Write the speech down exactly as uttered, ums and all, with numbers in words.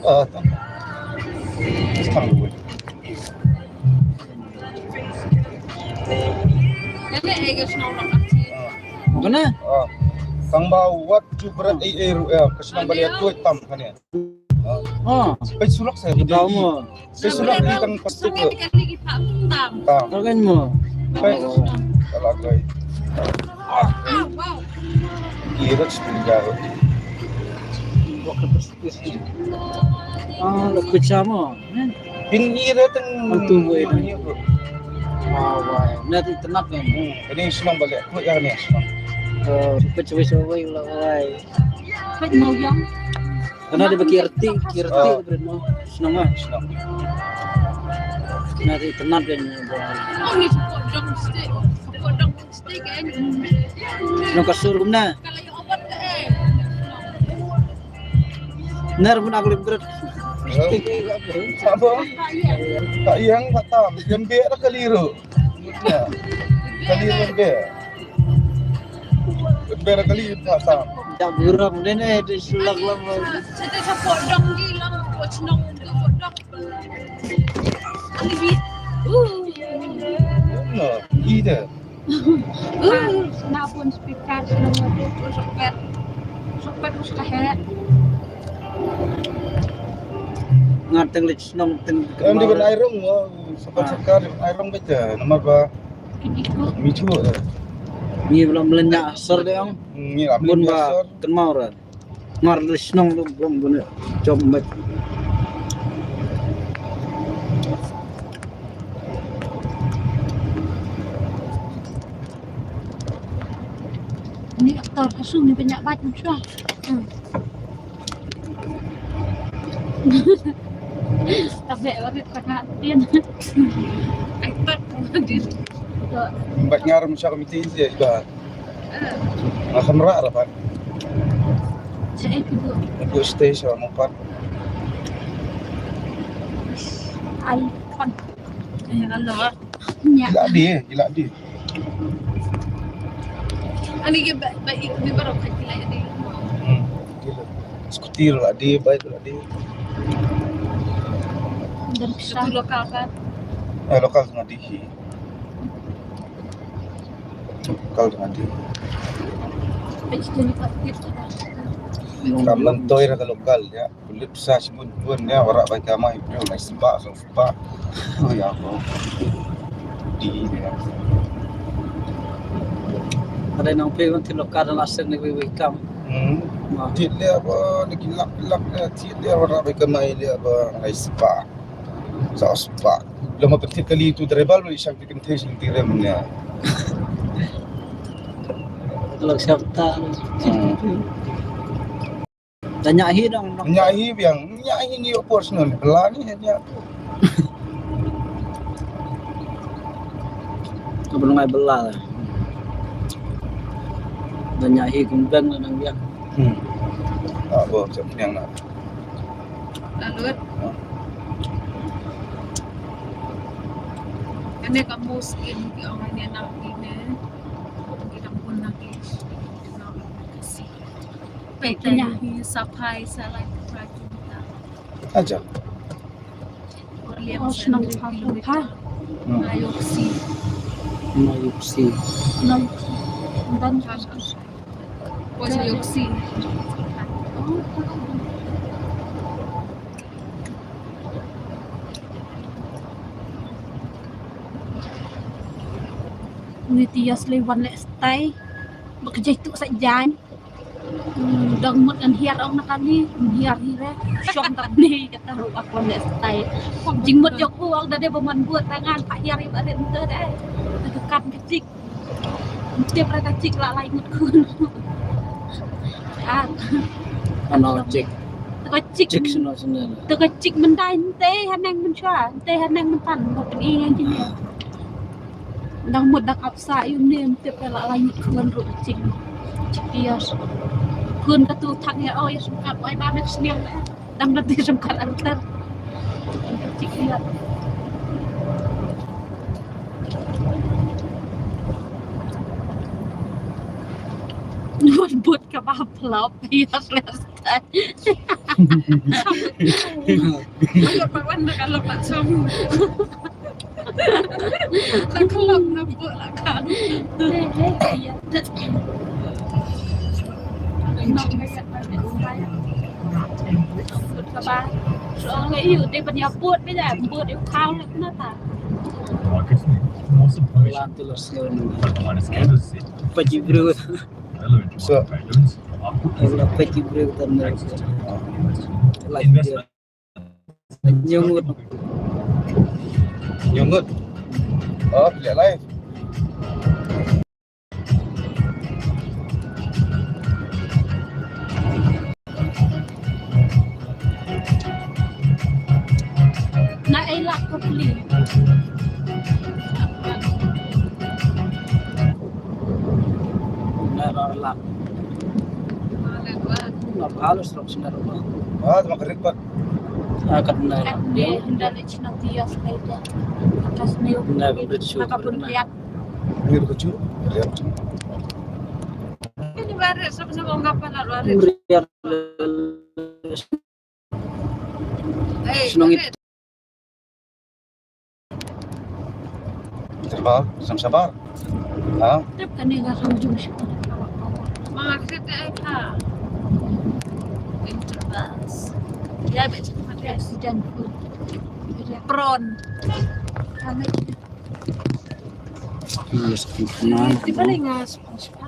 Ah, tang. Tang. Kane? Ah. Tang ba wat ju bret ei ei ruh, eh, ka shnong ba leh tuid tam kane. Ah. Peit sulok sa. Peit sulok ni tang plastik. Tang. Tang kan mo. Peit. Kalau kau. Ira sdang. Ah, lo kucha mo. Phin ira tang. Antu wei tang. Ah, wai. Nat itynnat kan. Hmm, ini shnong ba leh. Kau yang ni shnong. Oh, kucha wei wei lo wai. Peit mo yang. Kana dei ba ki reti, ki reti. Ah. Bret mo. Shnong ah. Shnong. Nat itynnat kan. Oh, ni sukut dong stick. Sukut dong. Nong ka sur kumne. Ner mun aku libret. Apa? Tak yang tak tam. Yang biar kali ru. Ya. Kali ru biar. Biar kali tak tam. Tak buram deh ne di sulak lama. Saya tak support dong di lam, support nong, support dong. Ani bi. Uh. No, ida. Uh, na pun speaker, na pun soket. Soket us ka he. Ngat teng lek shnong teng. Kan di kan airong mo, soket soket airong baca. Nama ba? Michu. Ni belum melenya sor deh ong. Ni lah bun melenya ba sor. Kenmau ra. Ngar le shnong lu bom bun jom met. Ni aktor kasung ni banyak banget musuh. Hmm. Tabe warit tengah din. Aktor din. Bat ngar musuh komiti je iba. Nga khamra rapat. Sa eh tu. Aku stay sa mopat. Ai pan. Eh, hello. Nya. Gila di, gila di. Ani ke ba ba ik ni baru kat gila di. Hmm. Gila. Scooty lah di, bike lah di. Dan kita lokal kan? Eh, lokal tengah di. Lokal tengah di. Pecah ni kat kita. Kamu toy raka lokal ya. Kulit sa sibun pun ya, warak bai kamai pun, lai sibak, sa sibak. Oh ya, apa? Di dia. Ada nang pe kan tilo kada lasik ni bai bai kam. Hmm. Wah. Tit dia apa, ni kilak kilak dia, tit dia warak bai kamai dia apa, lai sibak. Sa sibak. Lama pentit kali tu terebal balik sang tikin teh sing tirem ni. Kalau siapa tak. Hmm. Tanya hi dong, dong. Tanya hi biang, tanya hi ni opor snon, bela ni hanya. Apa ngai bela lah. Tanya hi kumbang lah nang biang. Hmm. Ah, bo, siap biang lah. Lalu. Ah. Kane ka muskin ki ong ne na ki ne. Ki dang pun na ki. Peknya hi saphai sa lai pra kita. Aja. William Oh, senang sepuluh kilometer. Hmm. Nayoksi. Nayoksi. Nayoksi. Dan Nayoksi. Ni tias le wan le stai. Bak jai tu sa jan. Hmm, dang mut ngan hiar ong na kali, hiar hi re. Shong tang ni kata ruh aku ne stai. Jing mut jok u ong da de ba man buat tangan pa hiar i ba de nte de. Tekan kecik. Tip ra kecik la lai ngut kun. Ah. Ano cik. Teka cik. Cik sino sino. Teka cik mendai nte haneng menchua, nte haneng mentan. Mut ni yang jin. Dang mut dang ap sa ïa une, tip ïa la la ïa khun ruh jing. Jing ïa khun katu thang ïa, oh, ïa sumkat, ai ba mek sniang. Dang da ti sumkat antar. Jing ïa. Nuan but ka ba plop ïa les. Ayo, pawan dah kalau tak song. Tak kelap nak buat lah kan. Sabar. Soalnya iyo dia punya buat beda, buat dia kau nak kenapa? Lan tu lah selalu. Paji bro. So, paji bro tan. Live dia. Nyungut. Nyungut. Oh, lihat live. Na ei lak ko pli. Na ra lak. Na bhalo srok snar ba. Ah, tama kerik pat. Ah, kat na. Kat ne, hynda le china tias kaida. Atas ne. Na bridge. Maka pun lihat. Ini begitu. Lihat. Ini baru sama-sama ungkap pada luar. Meriah. Senang itu. Sabar, sabar. Ha? Tep kane ga song jung shi. Ma kete ai ka. Intervals. Ya, be cakap mati accident. Prawn. Kami. Yes, nah. Di paling ngas.